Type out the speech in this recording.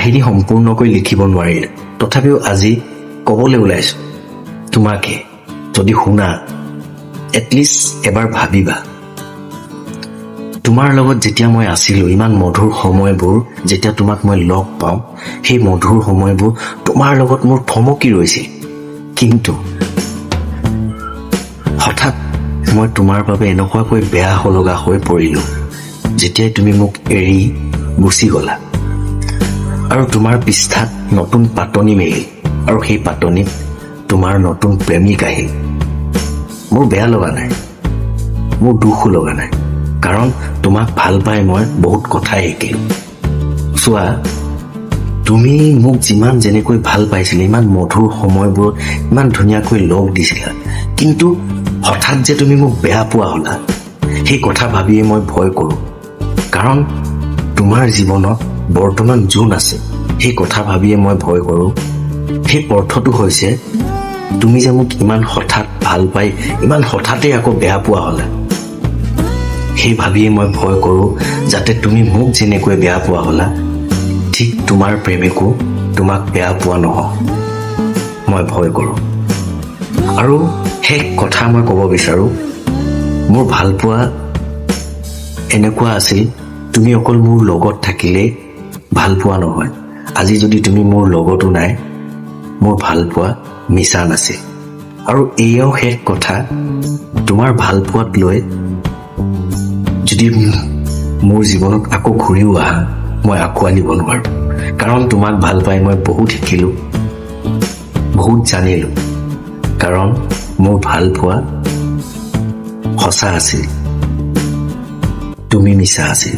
কাহিনী সম্পূৰ্ণকৈ লিখিব নোৱাৰিলোঁ। তথাপিও আজি ক'বলৈ ওলাইছোঁ তোমাকে, যদি শুনা, এটলিষ্ট এবাৰ ভাবিবা। তোমাৰ লগত যেতিয়া মই আছিলোঁ, ইমান মধুৰ সময়বোৰ, যেতিয়া তোমাক মই লগ পাওঁ, সেই মধুৰ সময়বোৰ তোমাৰ লগত মোৰ থমকি ৰৈছিল। কিন্তু হঠাৎ মই তোমাৰ বাবে এনেকুৱাকৈ বেয়া হ'ব লগা হৈ পৰিলোঁ, যেতিয়াই তুমি মোক এৰি গুচি গ'লা আৰু তোমাৰ পৃষ্ঠাত নতুন পাতনি মেলিল আৰু সেই পাতনিত তোমাৰ নতুন প্ৰেমিক আহিল। মোৰ বেয়া লগা নাই, মোৰ দুখো লগা নাই, কাৰণ তোমাক ভাল পাই মই বহুত কথাই শিকিলোঁ। চোৱা, তুমি মোক যিমান যেনেকৈ ভাল পাইছিলা, ইমান মধুৰ সময়বোৰত ইমান ধুনীয়াকৈ লগ দিছিলা, কিন্তু হঠাৎ যে তুমি মোক বেয়া পোৱা হ'লা, সেই কথা ভাবিয়ে মই ভয় কৰোঁ। কাৰণ তোমাৰ জীৱনত বৰ্তমান যোন আছে, সেই কথা ভাবিয়ে মই ভয় কৰোঁ। সেই অৰ্থটো হৈছে, তুমি যে মোক ইমান হঠাৎ ভাল পাই ইমান হঠাতেই আকৌ বেয়া পোৱা হ'লা, সেই ভাবিয়ে মই ভয় কৰোঁ, যাতে তুমি মোক যেনেকৈ বেয়া পোৱা হ'লা, ঠিক তোমাৰ প্ৰেমিকো তোমাক বেয়া পোৱা নহওক, মই ভয় কৰোঁ। আৰু শেষ কথা মই ক'ব বিচাৰোঁ, মোৰ ভালপোৱা এনেকুৱা আছিল, তুমি অকল মোৰ লগত থাকিলেই ভালপোৱা নহয়। আজি যদি তুমি মোৰ লগতো নাই, মোৰ ভালপোৱা মিছা নাছিল। আৰু এয়াও শেষ কথা, তোমাৰ ভালপোৱাত লৈ যদি মোৰ জীৱনত আকৌ ঘূৰিও আহা, মই আঁকোৱালিব নোৱাৰোঁ। কাৰণ তোমাক ভাল পাই মই বহুত শিকিলোঁ, বহুত জানিলোঁ। কাৰণ মোৰ ভালপোৱা সঁচা আছিল, তুমি মিছা আছিল।